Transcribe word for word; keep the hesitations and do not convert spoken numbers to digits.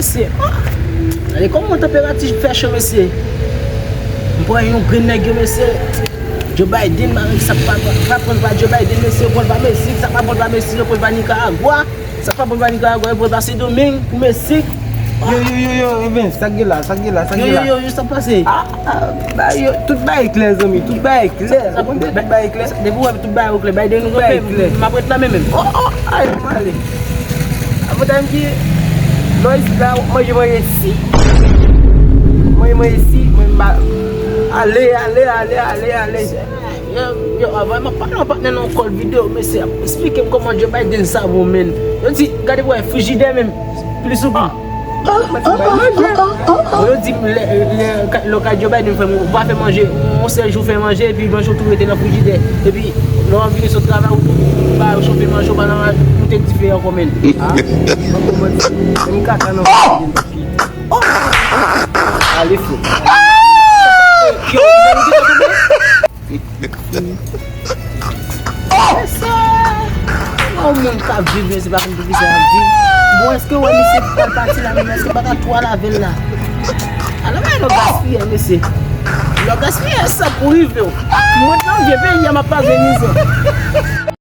Mesye, ah, gade kòman tanperati fè cho, mesye. M pran yon grenn nèg yo, mesye. Joe Biden, mari sa pa, pa pran pa Joe Biden, mesye, pran pa Meksik, sa pa pran pa Meksik, yo pran pa Nikaragwa, sa pa pran pa Nikaragwa, yo pran pa Sendomeng, pou Meksik. Yo, yo, yo, yo, Evens, sa k gen la, sa k gen la, sa k gen la. Yo, yo, yo, yo, sa pase? Ah, ah, ba yo, tout bagay klè, zanmi, tout bagay klè. Sa bon, tout bagay klè. Depi w wè tout bagay klè, Biden nou kanpe, m ap ret la menm menm. Oh, oh, ay, m ale. Avantaj m ki, lò isit la, manje, manje si. Manje, manje si, mwen m ba, ale, ale, ale, ale, ale. Yo, yo, avan m ap pale yon patnè nan yon kòl videyo, mesye ap esplike m kòman Joe Biden sa bon, menn. Yo di, gade pou wè, frijidè menm, plis ou plis. Mwen di, bay manje. Bon, yo di, lè, lè, lè w ka Joe Biden fè, ou pa fè manje, yon sèl jou fè manje, epi manje w tou rete nan frijidè. Epi, lè w ap vini sot travay, ou tou ba yo chofe manje, ou pa nan moute dife ankò, menn. Ah, mwen konprann. Menm kaka nan frijidè. Oh! Ale fou. Yo, yo, yo, yo, yo. Mesye, yon moun k ap viv, mesye, pa konn poukisa l ap viv. Bon, èske w wè misye pral pati la menm, èske pa ta twa lavel la? Ala bay lò gaspiyè, mesye. Lò gaspiyè, sa pou rive w. Mwen nan vye peyi a, m ap pase mizè.